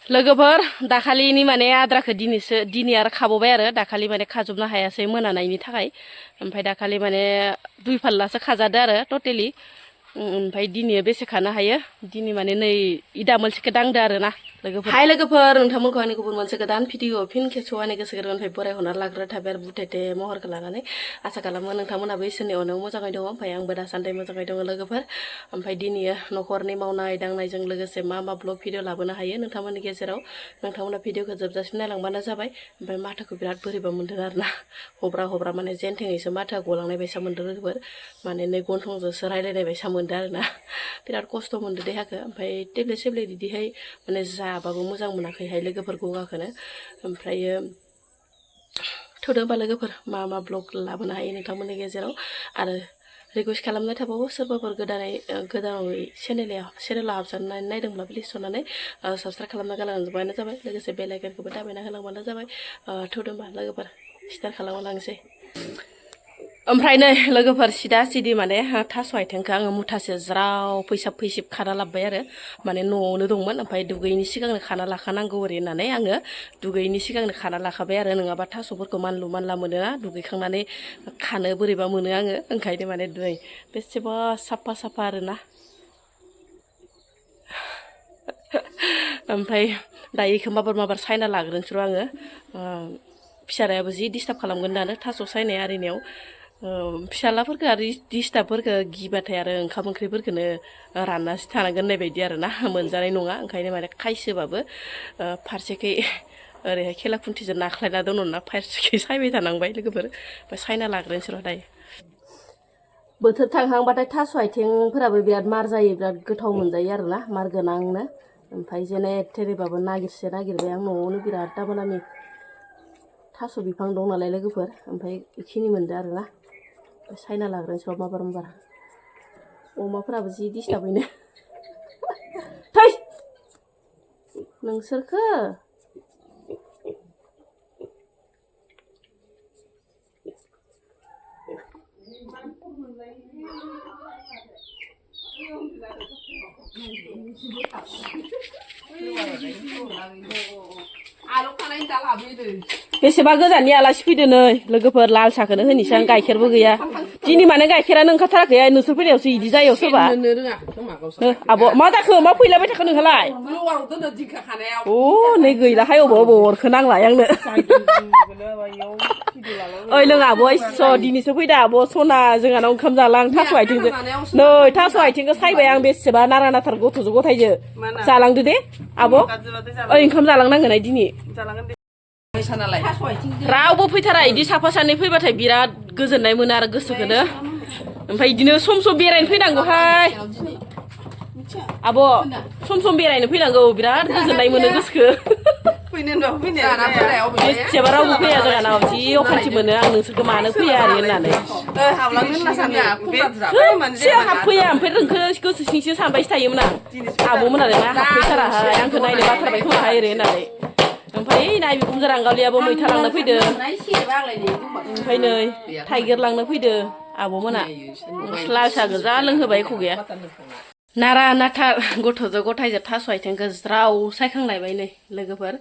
लोगोफोर दाखालिनि माने आद्राखौ दिनै आरो खाबावबाय आरो दाखालि माने खाजोबनो हायासै मोनानायनि थाखाय ओमफ्राय दाखालि माने 2 फाल्लासो खाजादो आरो टटेलि ओमफ्राय दिनै बेसे खानो हायो दिनै माने नै इदा मोनसेखौ दांदो आरो ना लोगोफोर हाय लोगोफोर नोंथांमोनखौ आंनि गुबुन मोनसे गोदान भिडिअ फिन खेबसेआव आंनि गोसो गोरबोनिफ्राय बरायहरना लाग्रो थाबाय आरो बुथेथे महरखौ लानानै आसा खालामो नोंथांमोनाबो इसोरनि अननायाव मोजाङै दङ ओमफ्राय आंबो दासान्दि मोजाङै दङ लोगोफोर ओमफ्राय दिनै न'खरनि मावनाय दांनायजों लोगोसे मा ब्लग भिडिअ लाबोनो हायो नोंथांमोननि गेजेराव नोंथांमोना भिडिअखौ जोबजासिम नायलांबानो जाबाय ओमफ्राय माथोखौ बिराद बोरैबा मोन्दों आरो ना हब्रा माने जेनथेङैसो माथोआ गलांनाय बायसा मोन्दों लोगोफोर माने नै गन्थंजोंसो रायलायनाय बायसा मोन्दों आरो ना बिराद खस्थ' मोन्दों देहाखौ ओमफ्राय टेब्लेट सेब्लेट बिदिहाय माने जाबाबो मोजां मोनाखैहाय लोगोफोर गगाखौनो ओमफ्रायो थोदो होमबा लोगोफोर मा ब्लग लाबोनो हायो नोंथांमोननि गेजेराव आरो रिकुवेस्ट खालामनाय थाबावो सोरबाफोर गोदानै चेनेलाव हाबजानानै नायदोंब्ला प्लिज सननानै साबसक्राइब खालामना गालांजोबबानो जाबाय लोगोसे बेल आइकनखौबो दाबायना होलांबानो जाबाय थोदो होमबा लोगोफोर स्टार्ट खालामलांसै ओमफ्राय नै लोगोफोर सिदा माने थास' आथिंखौ आङो मुथासे ज्राव फैसिब खाना लाबोबाय आरो माने न'आवनो दंमोन ओमफ्राय दुगैयैनि सिगांनो खाना लाखानांगौ ओरै होननानै आङो दुगैयैनि सिगांनो खाना लाखाबाय आरो नङाबा थास'फोरखौ मानलु मानला मोनोना दुगैखांनानै खानो बोरैबा मोनो आङो ओंखायनो माने बेसेबा साफा आरोना ओमफ्राय दायो इखौ माबार सायना लाग्रोनोसै आङो फिसारायाबो जि डिस्टार्ब खालामगोन दानो थास' सायनाय आरिनायाव फिसालाफोरखौ आरो डिस्टार्बफोरखौ गिबाथाय आरो ओंखाम ओंख्रिफोरखौनो राननासो थानांगोन होननाय बायदि आरो ना मोनजानाय नङा ओंखायनो माने खायसोबाबो फारसेखै ओरैहाय खेला खुन्थिजों नाख्लायना दोनना फारसेखै सायबाय थानांबाय लोगोफोर ओमफ्राय सायना लाग्रोनोसै र' दायो बोथोर थांहांबाथाय थास' आथिंफोराबो बिराद मार जायो बिराद गोथाव मोनजायो आरोना मार गोनांनो ओमफ्राय जेने थेरैबाबो नागिरबाय आं न'आवनो बिराद दामानि थास' बिफां दं नालाय लोगोफोर ओमफ्राय बेखिनि मोनदों आरोना सायना लाग्रोनोसै माबार अमाफोराबो जि डिस्टार्बैनो थै नोंसोरखो बेसेबा गोजाननि आलासि फैदो नै लोगोफोर लाल साहखौनो होनोसै आं गाइखेरबो गैया दिनै माने गाइखेरानो ओंखारथाराखै नोंसोर फैनायावसो इदि जायो सोरबा आब' मा जाखो मा फैलाबाय थाखो नोंहालाय अ नै गैलाहाय अबाव अरखो नांलाय आंनो ओइ लों आब' दिनैसो फैदा आब' सना जोंहानाव ओंखाम जालां थास' आथिंजों नै थास' आथिंखौ सायबाय आं बेसेबा नारा नाथार गथ'जों गथायजो जालांदो दे आब' ओइ ओंखाम जालांनांगोन दिनै रावबो फैथारा इदि साफा सानै फैबाथाय बिराद गोजोननाय मोनो आरो गोसोखौनो ओमफ्राय बिदिनो सम बेरायनो फैनांगौहाय आब' सम बेरायनो फैनांगौ बिराद गोजोननाय मोनो गोसोखौ एसेबा रावबो फैया जोंहानाव जि अखान्थि मोनो आं नोंसोरखौ मानो फैया आरो होननानै हाबफैया ओमफ्राय नोंखौ गोसो सिंसो सानबायसो थायोमोन आं आब'मोनालाय मा हाबफैथाराहाय आंखौ नायनो बाथारबाय खोमाहाय ओरै होननानै ओमफ्राय नाय बिखुनजो रांगावलियाबो मैथा लांनो फैदो ओमफ्राय नै थाइगिर लांनो फैदो आब'मोना लाल साहा गोजा लोंहोबाय एख' गैया नारा नाथा गथ'जों गथायजों थास' आथिंखौ ज्राव सायखांलायबाय नै लोगोफोर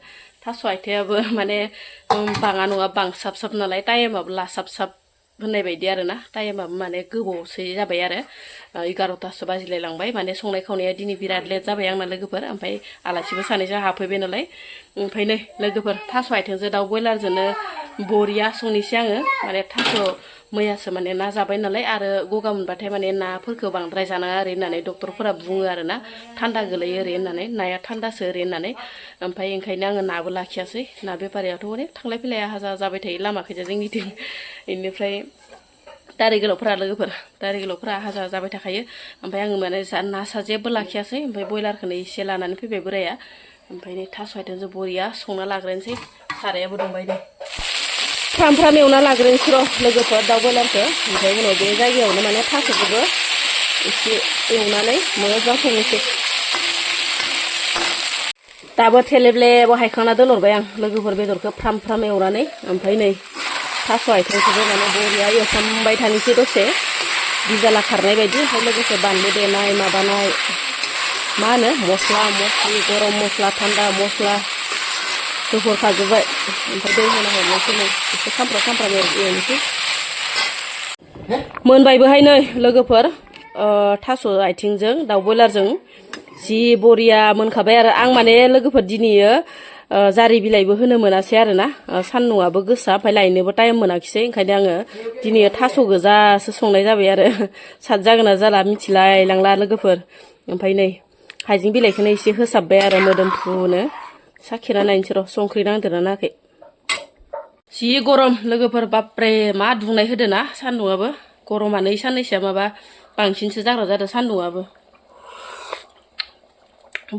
थास' आथिंआबो माने बाङा नङा बांसाब नालाय टाइमाबो लासाब होननाय बायदि आरो ना टाइमाबो माने गोबावसो जाबाय आरो 11थासो बाजिलायलांबाय माने संनाय खावनाया दिनै बिराद लेट जाबाय आंना लोगोफोर ओमफ्राय आलासिबो सानैजों हाबफैबाय नालाय ओमफ्राय नै लोगोफोर थास' आथिंजों दाउ बयलारजोंनो बरिया संनोसै आङो माने थास' मैयासो माने ना जाबाय नालाय आरो गगा मोनबाथाय माने नाफोरखौ बांद्राय जानाङा ओरै होननानै डक्टरफोरा बुङो आरो ना थान्दा गोलैयो ओरै होननानै नाया थान्दासो ओरै होननानै ओमफ्राय ओंखायनो आङो नाबो लाखियासै ना बेफारियाथ' अनेक थांलाय फैलाय हाजा जाबाय थायो लामाखैजा जोंनिथिं बेनिफ्राय दारि गोलावफोरा हाजा जाबाय थाखायो ओमफ्राय आङो माने ना सा जेबो लाखियासै ओमफ्राय बयलारखौनो एसे लानानै फैबाय बोराया ओमफ्राय नै थास' आथिंजों बरिया संना लाग्रोनोसै सारायाबो दंबाय दे फ्राम एवना लाग्रोनोसै र' लोगोफोर दाउ बयलारखौ ओमफ्राय उनाव बे जायगायावनो माने थास'खौबो एसे एवनानै मोजां संनोसै दाबो थेलेबलेब हायखांना दोनहरबाय आं लोगोफोर बेदरखौ फ्राम एवनानै ओमफ्राय नै थास' आथिंखौबो माने बरिया एवफ्रामबाय थानोसै दसे बिजाला खारनाय बायदि ओमफ्राय लोगोसे बानलु देनाय माबानाय मा होनो मस्ला मस्लि गरम मस्ला थान्दा मस्ला होहरखाजोब्बाय ओमफ्राय दै होना हरनोसै नै एसे खामफ्राम एवनोसै मोनबायबोहाय नै लोगोफोर थास' आथिंजों दाउ बयलारजों जि बरिया मोनखाबाय आरो आं माने लोगोफोर दिनैयो जारि बिलाइबो होनो मोनासै आरोना सान्दुंआबो गोसा ओमफ्राय लायनोबो टाइम मोनाखिसै ओंखायनो आङो दिनै थास' गोजासो संनाय जाबाय आरो साद जागोन ना जाला मिथिलाय लांला लोगोफोर ओमफ्राय नै हाइजें बिलाइखौनो एसे होसाबबाय आरो मोदोमफ्रुनो साखिना नायनोसै र' संख्रि नांदोंना नाङाखै जि गरम लोगोफोर बाप्रे मा दुंनाय होदोना सान्दुंआबो गरमानो साननैसोआ माबा बांसिनसो जाग्रा जादों सान्दुंआबो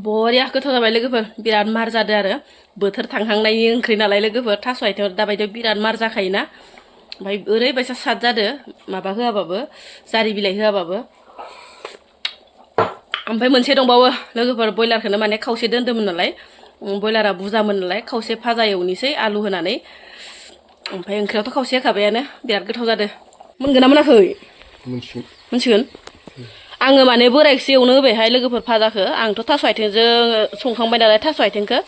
बरिया गोथाव जाबाय लोगोफोर बिराद मार जादों आरो बोथोर थांहांनायनि ओंख्रि नालाय लोगोफोर थास' आथिङाव दाबायदियाव बिराद मार जाखायोना ओमफ्राय ओरैबायसा साद जादो माबा होआबाबो जारि बिलाइ होआबाबो ओमफ्राय मोनसे दंबावो लोगोफोर बयलारखौनो माने खावसे दोन्दोंमोन नालाय बयलारा बुरजामोन नालाय खावसे भाजा एवनोसै आलु होनानै ओमफ्राय ओंख्रियावथ' खावसे होखाबायानो बिराद गोथाव जादों मोनगोन ना मोनाखै मोनसिगोन आङो माने बोरायखौसो एवनो होबायहाय लोगोफोर भाजाखौ आंथ' थास' आथिंजों संखांबाय नालाय थास' आथिंखौ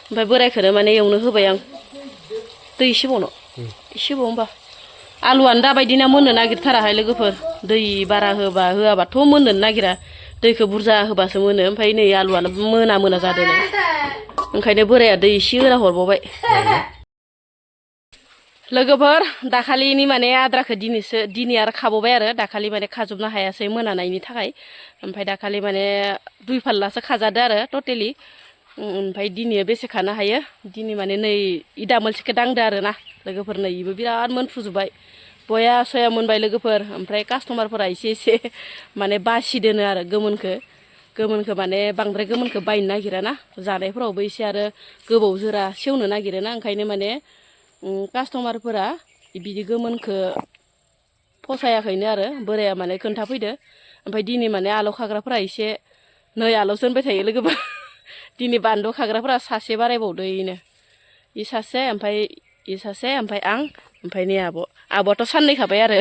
ओमफ्राय बोरायखौनो माने एवनो होबाय आं दै एसेबावनो एसेबाव होमबा आलुआनो दाबायदिना मोननो नागिरथाराहाय लोगोफोर दै बारा होआबाथ' मोननो नागिरा दैखौ बुरजा होबासो मोनो ओमफ्राय नै आलुआनो मोना जादों ओंखायनो बोराया दै एसे होना हरबावबाय लोगोफोर दाखालिनि माने आद्राखौ दिनै आरो खाबावबाय आरो दाखालि माने खाजोबनो हायासै मोनानायनि थाखाय ओमफ्राय दाखालि माने 2 फाल्लासो खाजादो आरो टटेलि ओमफ्राय दिनै बेसे खानो हायो दिनै माने नै इदामोलसेखौ दांदो आरो ना लोगोफोर नै इबो बिराद मोनफ्रुजोब्बाय बया सया मोनबाय लोगोफोर ओमफ्राय कास्टमारफोरा एसे माने बासिदोनो आरो गोमोनखौ माने बांद्राय गोमोनखौ बायनो नागिरा ना जानायफोरावबो एसे आरो गोबाव जोरा सेवनो नागिरो ना ओंखायनो माने कास्टमारफोरा बिदि गोमोनखौ फसायाखैनो आरो बोराया माने खोन्थाफैदो ओमफ्राय दिनै माने आलौ खाग्राफोरा एसे नै आलौसो होनबाय थायो लोगोफोर दिनै बानलु खाग्राफोरा सासे बारायबावदो इनो इ सासे ओमफ्राय आं ओमफ्राय नै आब'आथ' साननै खाबाय आरो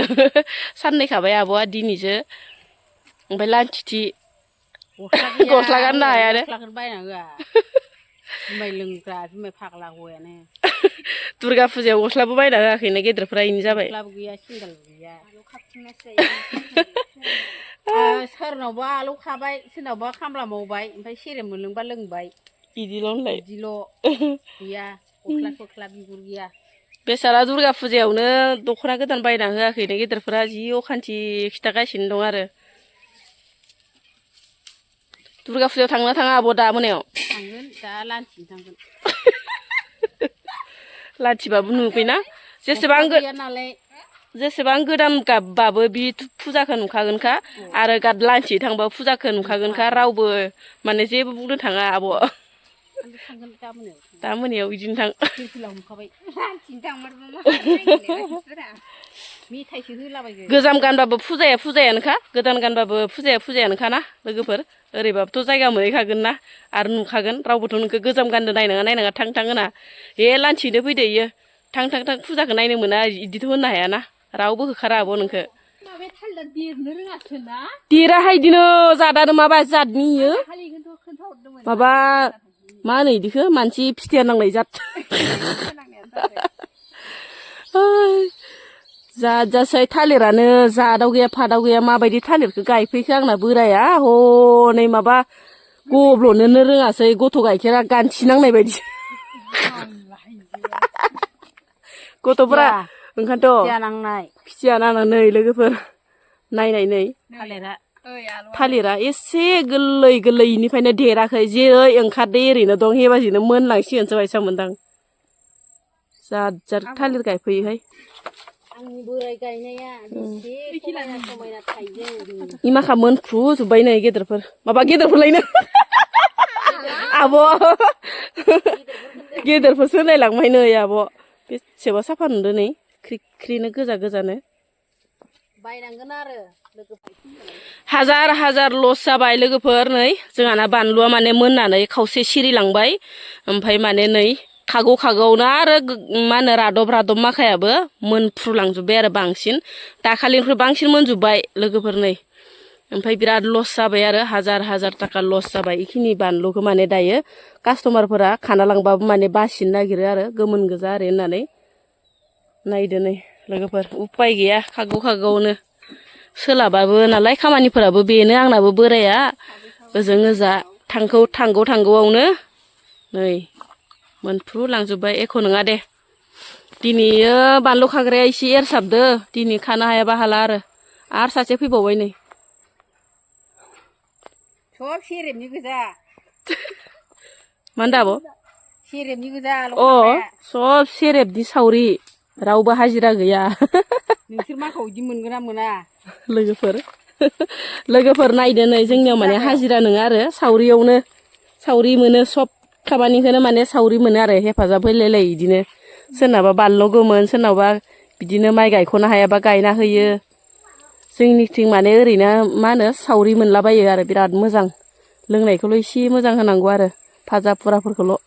साननै खाबाय आब'आ दिनैसो ओमफ्राय लान्थिथि गस्ला गाननो हाया आरो जुमाय लोंग्रा जुमाय फाग्ला हौवायानो दुर्गा फुजायाव गस्लाबो बायना होआखैनो गेदेरफ्रा इनो जाबाय गस्लाबो गैया सेन्देलबो गैया सोरनावबा आलौ खाबाय सोरनावबा खामला मावबाय ओमफ्राय सेरेब मोनलोंबा लोंबाय इदिल' होनलाय इदिल' गैया गस्ला बिगुर गैया बेसारा दुर्गा फुजायावनो दख'ना गोदान बायना होआखैनो गेदेरफोरा जि अखान्थि खिथागासिनो दं आरो दुर्गा फुजायाव थांना थाङा आब' दा मोनायाव थांगोन दा लान्थिनो थांगोन लान्थिबाबो नुगैना जेसेबां गोदान गाबबाबो बि फुजाखौ नुखागोनखा आरो लान्थि थांबा फुजाखौ नुखागोनखा रावबो माने जेबो बुंनो थाङा आब' दा मोनायाव बिदिनो थां मेथाइसो होलाबायगोन गोजाम गानबाबो फुजायानोखा गोदान गानबाबो फुजायानोखा ना लोगोफोर ओरैबाबोथ' जायगा मोनहैखागोन ना आरो नुखागोन रावबोथ' नोंखौ गोजाम गाननो नायनाङा थां होना हे लान्थिनो फैदो इयो थां फुजाखौ नायनो मोना इदिथ' होननो हायाना रावबो होखारा आब' नोंखो देराहाय इदिनो जादानो माबा जादनि इयो माबा मा होनो इदिखो मानसि फिथाइया नांनाय जाद जाजासै थालिरानो जादाव गैया फादाव गैया माबायदि थालिरखौ गायफैखो आंना बोराया हनै माबा गब्ल'नोनो रोङासै गथ' गाइखेरा गान्थि नांनाय बायदि गथ'फोरा ओंखायनोथ' फिथिया नांनानै लोगोफोर नायनाय नै थालिरा एसे गोरलै इनिफ्रायनो देराखै जेरै ओंखारदो एरैनो दं हेबाजिनो मोनलांसिगोनसो बायसा मोनदां जाद थालिर गायफैयोहाय आंनि बोराय गायनाया समायना थाइजों इमाखा मोनफ्रुजोब्बाय नै गेदेरफोरलायनो आब' गेदेरफोरसो होनलायलांबाय नै आब' बेसेबा साफा नुदो नै ख्रिनो गोजानो बायनांगोन आरो हाजार लस जाबाय लोगोफोर नै जोंहाना बानलुआ माने मोननानै खावसे सिरिलांबाय ओमफ्राय माने नै खागौआवनो आरो मा होनो रादब माखायाबो मोनफ्रुलांजोब्बाय आरो बांसिन दाखालिनिफ्राय बांसिन मोनजोब्बाय लोगोफोर नै ओमफ्राय बिराद लस जाबाय आरो हाजार थाखा लस जाबाय इखिनि बानलुखौ माने दायो कास्टमारफोरा खाना लांबाबो माने बासिनो नागिरो आरो गोमोन गोजा आरो होननानै नायदो नै लोगोफोर उपाय गैया खागौनो सोलाबाबो नालाय खामानिफोराबो बेनो आंनाबो बोराया ओजों ओजा थांगौआवनो नै मोनफ्रु लांजोब्बाय एख' नङा दे दिनैयो बानलु खाग्राया एसे एरसाबदो दिनै खानो हायाबा हाला आरो सासे फैबावबाय नै सब सेरेबनि गोजा मा होनदों आब' सेरेबनि गोजा सब सेरेबनि सावरि रावबो हाजिरा गैया नोंसोर माखौ बिदि मोनगोन ना मोना लोगोफोर नायदो नै जोंनियाव माने हाजिरा नङा आरो सावरियावनो सावरि मोनो सब खामानिखौनो माने सावरि मोनो आरो हेफाजाब होलायलायो बिदिनो सोरनाबा बानलु गोमोन सोरनाबा बिदिनो माइ गायख'नो हायाबा गायना होयो जोंनिथिं माने ओरैनो मा होनो सावरि मोनलाबायो आरो बिराद मोजां लोंनायखौल' एसे मोजां होनांगौ आरो भाजा फुराफोरखौल'